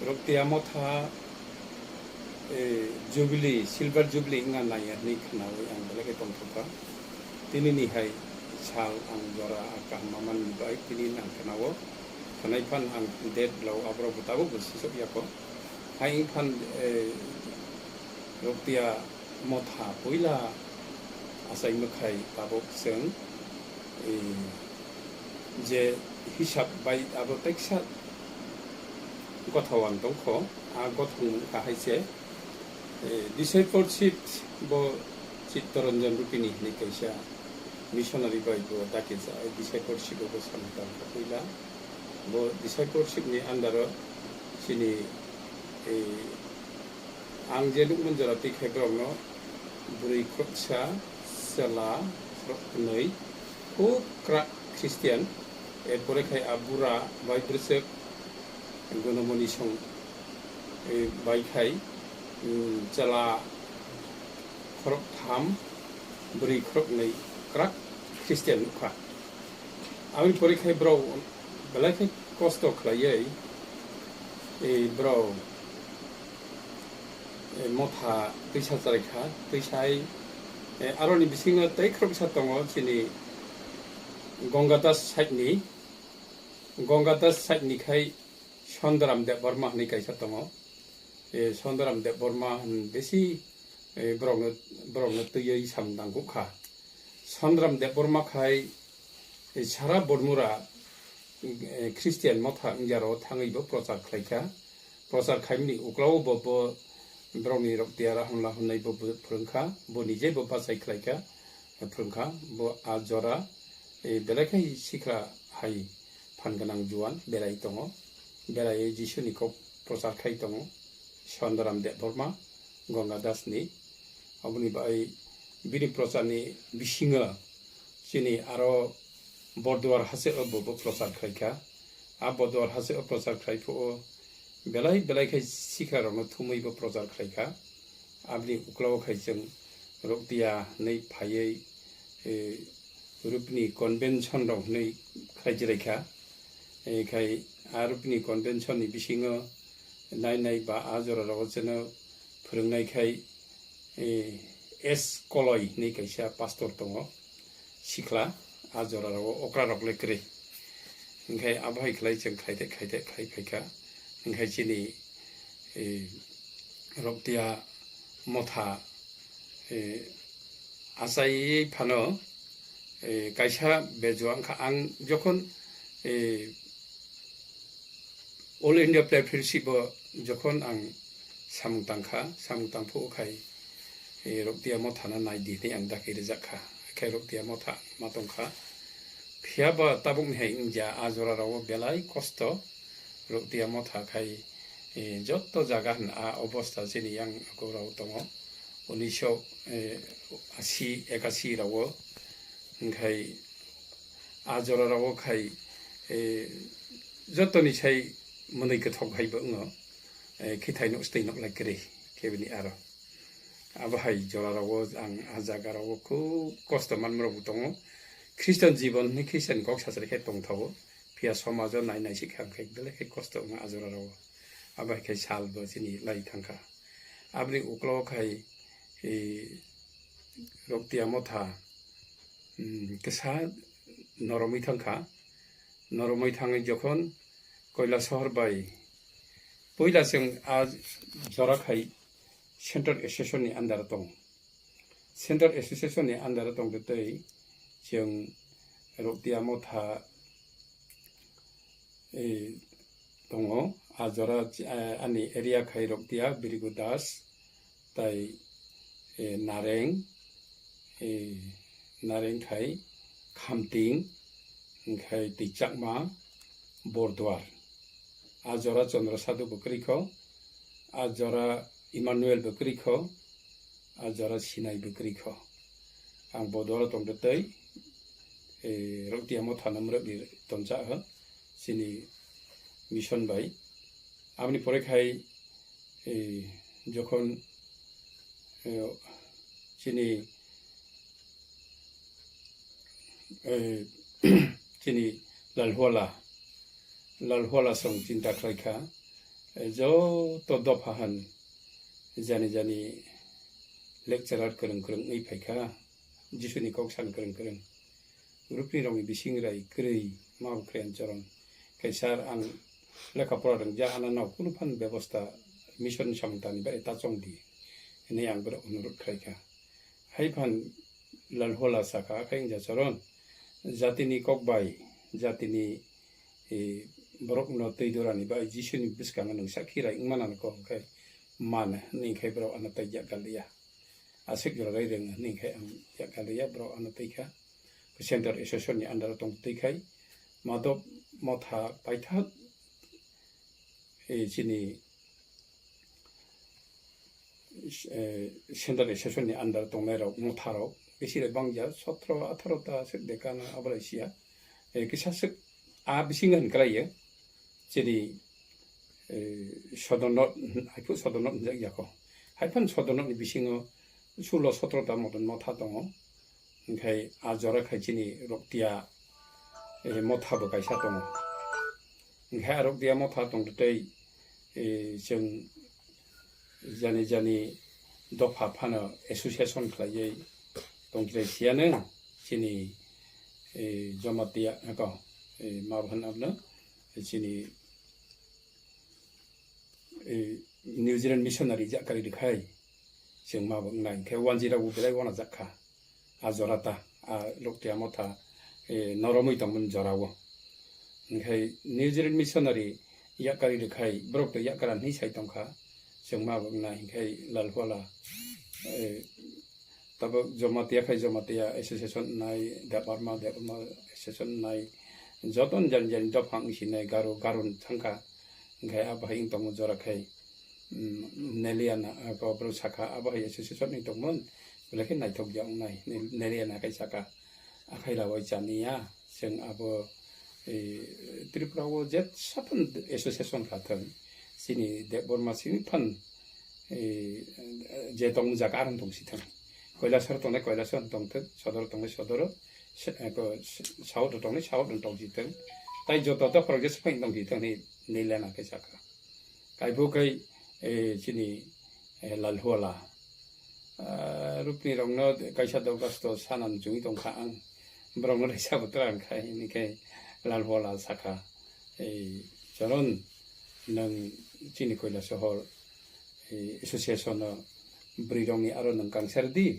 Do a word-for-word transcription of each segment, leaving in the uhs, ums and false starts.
Roktiya motha, eh, Jubilee, Silver Jubilee wngna naiya hinwi khwnawi ang belai khe tongthokha. Tinini hai sal ang jora kaham ma manwi bai tini ang khwnao. Khwnai phan ang date lao aborok bo tabuk bo sisok yakho. Hai wng phan, eh, Roktiya motha puila achai mwkhai tabuk chwng, eh, je hisab bai abo teksa gothawang tongkho, a gothawng wngkha hai se, eh, discipleship bo Chittaranjan Rupini hinwi kaisa missionary bai bo dakijak, discipleship bo samung tangkha puila. Bo discipleship ni under o chini, eh, ang je nukmani jora twi khai borokno bwrwi khoroksa, chwla khoroknwi, khub kwrak Christian. Erpore khai a bura bai bwswk Gunamoni song, eh, bai khai, mm, chwla khoroktham, bwrwi khoroknwi kwrak Christian nukha. Aboni pore khai borok belai khe kosto khlaiwi, eh, borok, eh, motha twisa chalaikha, twisa hai, eh, aroni bisingo tei khoroksa tongo chini Ganga Das side ni, Ganga Das side ni khai Sondaram Debbarma hinwi kaisa tongo. E, Sondaram Debbarma hin besi, e, borokno, borokno twiwi samung tangkuk kha. Sondaram Debbarma khai, e, sara Bormura, e, Christian motha wngjaro thangwi bo prochar khlaikha. Prochar khaimani uklao bo, bo borokni Roktiya Rahonla hwnwi bo, bo phwrwngkha, bo nije bo bachai khlaikha. Phwrwngkha, bo a jora, eh, belai khe sikla hai phan gwnang juan berai tongo. Berai Jisuni kok prochar khai tongo. Sondaram Debbarma, Ganga Das ni. Aboni bai bini prochar ni bisingo chini aro Borduar hache o bo, bo prochar khlaikha. A Borduar hache o prochar khlai phuo belai belai khe sikla rokno thumwi bo prochar khlaikha. Aboni uklao khai chwng Ruktiya hwnwi phaiwi, eh, Rupini convention rok hwnwi khlai jirai kha. Eh, khai a Rupini convention ni bisingo nai nai ba a jora rogo chwngno phwrwngnai khai, eh, S Koloi hwnwi kaisa pastor tongo, sikla, a jora rogo okra rok le kwrwi. Hinkhe abo hai khlai chwng khlai de, khlai de, khlai phaikha. Hinkhe chini, eh, Roktiya motha, eh, achaiwi phano, eh, kaisa bejua wngkha. Ang jokhon, eh, All India Play Fellowship o jokhon ang samung tangkha, samung tangphuru khai, eh, Roktiya mothano nai di hinwi ang dakti rijak kha. Khai Roktiya motha ma tongkha. Phiya ba tabukni hai wngya, a jora rogo belai kosto. Ruktiya motha khai, eh, joto jaga hwn a obostha chini yang ago rao tongo. Unisho, eh, asi, ekasi rao. Hwnkhai a jora rao khai, eh, jotoni sai mwnwi kwthok hai bo wngo. Eh, khithai nok stei nok lai kwrwi khe bini aro. Abo hai jora rao ang a jaga rao khub kosto manma rok bo tongo. Khristan jibon hwnwi Khristianni kok sachari khe tongthogo. Phiya somajo nai nai se kha, hwnkhe belai khe kosto wngkha a jora rao. Abo hai khe sal bo chini lai thangkha. Aboni uklo khai, e, Roktiya motha, mm, kisa noromwi thangkha. Noromwi thangwi jokhon Koilasohor bai puila chwng a jora khai Central Association ni under tong. Central Association ni under tong tei chwng Roktiya motha, eh, tongo. A jora, eh, ani area khai Roktiya, Birigu Das, tai, eh, Nareng, eh, Nareng khai Khamting, khai tei Chakma, Borduar. A jora Chandra Sadhu bo kwrwi kho, a jora Emmanuel bo kwrwi kho, a jora Sinai bo kwrwi kho. Ang bo doro tongde tei, eh, Roktiya motha no mwrwkni tonjak ho, chini mission bai. Aboni pore khai, eh, jokhon, eh, chini, eh, chini Lalhuala, Lalhuala song chinta khlai kha, Joto dopha han jani jani lecturer kwrwng kwrwng wngwi phaikha, Jisuni kok san kwrwng kwrwng. Rupni rokni bising rai kwrwi ma bo khreyan choron. Khai sir, ang lekha pora rwngya, ano no kunu phan bebosta mission samung tani bai ta chong di hinwi ang borok onurot khlaikha. Hai phan Lalhola sakha, khai wngya choron, jatini kok bai, jatini, e, borokno twi dorani bai Jisuni bwskango nwng sakhi rai wngmana kok khai man hinwi khai borok ano tei yak gal ya. Aswk jora rai rwng hinwi khai ang yak gal ya, borok ano tei kha. Center Association ni under o tong twi khai. Madop motha paithak, e, chini, e, Central Association ni under tongnai rok, motha rok bisi rai bangya, sotro atharo ta swk dekha na abo lai siya. E, kisa swk a bisingo hin kwlaiyo, chini, e, sodorno, haiphu sodorno hinjak ya kho. Haiphan sodorno ni bisingo sulo sotro ta moton motha tongo. Hinkhe a jora khai chini Roktiya, e, motha bo kaisa tongo. Hinkhe a Roktiya motha tongtwi tei, e, chwng jani jani dopha phano association khlaiwi tongkhe siyano chini, e, Jamatia, eko, e, ma bo hwn abno, chini, e, New Zealand missionary jakari rwkhai chwng ma bo wngnai, hinkhe wanjwi rok bo belai wanajak kha. A jora ta, a Roktiya motha, e, noromwi tongmani jora o. Hinkhe New Zealand missionary yakari rwkhai borok to yakara hinwi sai tongkha, chwng ma bo wngnai, hinkhe Lalhuala, e, tabuk Jamatia khai Jamatia association wngnai, Debbarma, Debbarma association wngnai, joto ni jani jani dophang wngsinai Garo, Garo thangkha, hinkhe abo hai wng tongmani jora khai, mm, Neliana, abo borok sakha, abo hai association wng tongmani, belai khe naithok ya wngnai, Nel-, Neliana khai sakha, akhai lawai chaniya, chwng abo, e, Tripura o je sapan association kha thang, chini Debbarma simi phan, e, je tong jaga arang tong si thang, Kailasor tongnai Kailasor tong thang, Sodor tongnai Sodor, se-, e, ko, se-, South tongnai South tong si thang, tai joto to project phai tong si thang ni, Neliana khai sakha. Kaibo khai, e, chini, e, Lalhuala. Ah, Rupni rokno kaisa Dorgasto sanam chungwi tongkha ang. Borokno raisa bo twrang khai, hini khai Lalhuala sakha, "Ei, Choron, nwng chini Koilasohor, e, association o bwrwi rokni aro nwng kangsa rwdi."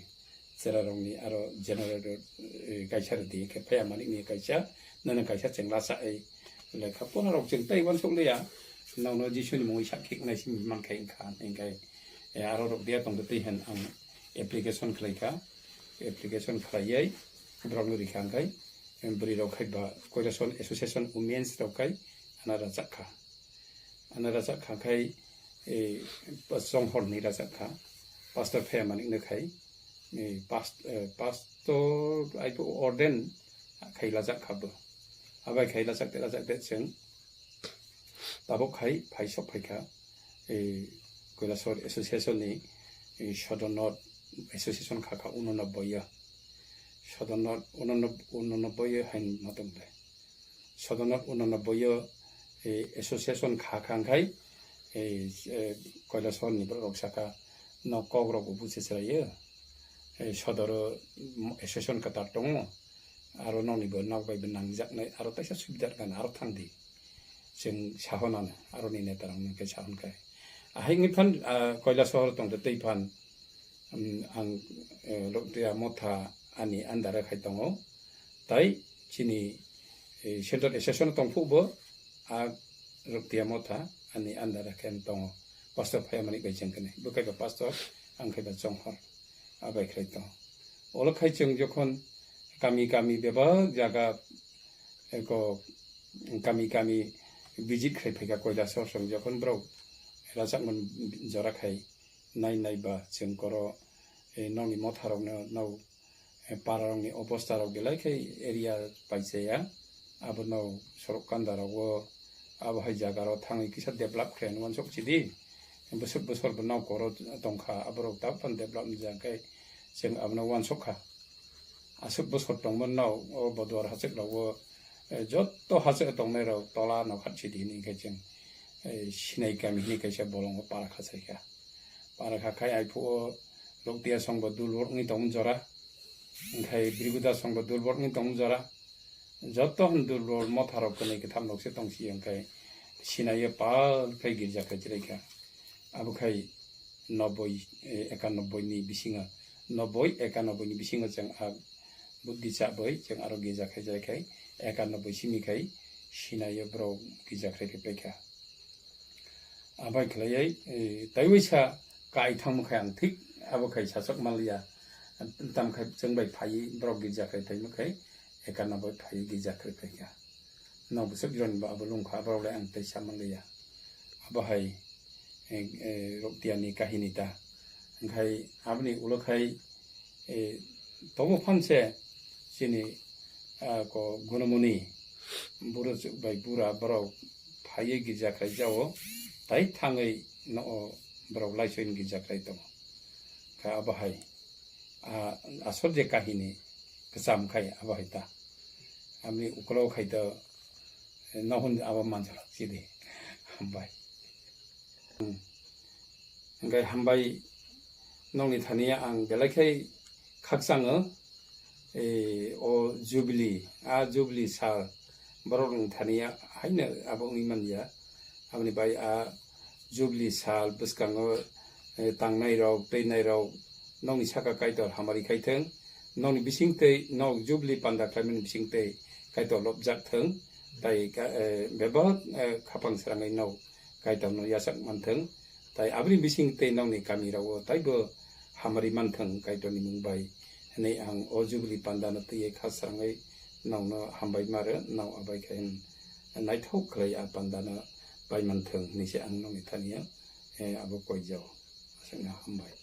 Chera rokni aro general, eh, kaisa rwdi, khe phaya manikni kaisa, nono kaisa chwng lasa, eh, lekha pora rok chwng tei uansuk liya, nono Jisuni mungwi sakhi wngnai simi mankha wngkha, hinkhe, eh, aro rok dia tongtwi twi hwn ang application khlaikha, application khlaiwi borokno rikha, hinkhe, eh, bwrwi rok khai ba Koilason Association Women's rok khai ana rachak kha. Ana rachak kha khai, eh, chonghor hinwi rachak kha. Pastor phaya manik no khai, eh, past-, eh, pastor aipo ordain khai lachak kha bo. Abai khai lachak te lachak te chwng tabuk khai phai sok phai kha, eh, Koilasor Association ni, eh, Sodor North Association kha kha unonobboio. Sodor North unonob-, unonobboio hain ma tong de. Sodor North unonobboio, eh, association kha kha khai, eh, eh, Koilasor ni borok rok saka, "No kok rok bo buchi chwraio, eh, Sodoro, mm, association kwtal tongo, aro nokni bo nok bai bo nangjaknai, aro taisa subida rwkha, aro thang di." Chwng sahonano, aro ni neta rok ni khe sahon khai. Ahai wngwi phan, ah, Koilasohor tong de tei phan, um, ang, eh, Roktiya motha ani under o khai tongo. Tai chini, eh, Central Association tong phuh bo, a Roktiya motha ani under o khe tongo. Pastor phaya manik bai chwng khe nai. Bo khai ba pastor, ang khai ba chonghor. Abai khai tongo. Olo khai chwng jokhon kami kami bebak jaga, eko kami kami visit khai phaikha Koilasor, chwng jokhon borok rachakmani jora khai nai nai ba chwng koro, eh, nokni motha rokno, nok, eh, para rokni obostha rok belai khe area paichaya, abono sorok kanda rogo, abo hai jaga rok thangwi kisa develop khe uansuk chidi, bwswk bwsor bo nok koro tongkha, aborok tabuk phano develop wngya khe chwng abono uansuk kha. Aswk bwsor tongmani no, o bo duar hachwk rogo, eh, jotto hachwk tongnai rok tola no khat sidi hini khe chwng, eh, Sinai kami hinwi kaisa bolongo para khachaikha. Para khakhai aiphuo Roktiya songbo dulbor wngwi tongmani jora, wngkhai Briguda songbo dulbor wngwi tongmani jora. Joto hwn dulbor motharok kwnwi kwthamrokse tongsi, wngkhai Sinaio pal khai girja khai chwraikha. Abo khai noboi, eh, ekanobboi ni bisingo, noboi ekanobboi ni bisingo chwng a buddhi chabai chwng aro girja khai jai khai ekanobboi simi khai Sinaio borok girja khai phai paikha. Abai khlaiwi, eh, taiwi sa kai thangma khai ang thik abo khai sachok manliya. Tam khai chwng bai phaiwi borok girja khai phaima khai ekanobboi phaiwi girja khai phaikha. Nok bwswk joni bo abo lungkha, aborok le ang tei sa manliya. Abo hai, eh, eh, Roktiya ni kahini ta. Wngkhai aboni ulo khai, eh, tobo phan se chini, ah, ko Gunamoni buro bai bura borok phaiwi girja khai jao, tai thangwi no borok laisoini girja khai tongo. Kha abo hai, ah, asol je kahini kwcham khai abo hai ta. Aboni ukolog khai to, eh, nohun abo manjalak chidi. Hambai. Hmm. Hingkai hambai nokni thani ang belai khai khakchango. Eh, o Jubilee, a Jubilee sal borok ni thani haino abo wngwi manya. Aboni bai a Jubilee sal bwskango, eh, tangnai rok, twinai rok nokni saka Kaitor hamari khai thung. Nokni bising tei nok Jubilee panda khlaimani bising tei Kaitor lobjak thung. Tai ka-, eh, bebak, eh, khapang srangwi nok Kaitor no yachak manthung. Tai aboni bising tei nokni kami rogo taibo hamari manthung Kaitor ni mung bai. Hwnwi ang o Jubilee panda no twiwi kha srangwi nokno hambai maro, nok abai khe naithok khlai a panda no pai manthung hwnwi se ang nokni thani o, eh, abo koijao. Aswkno hambai.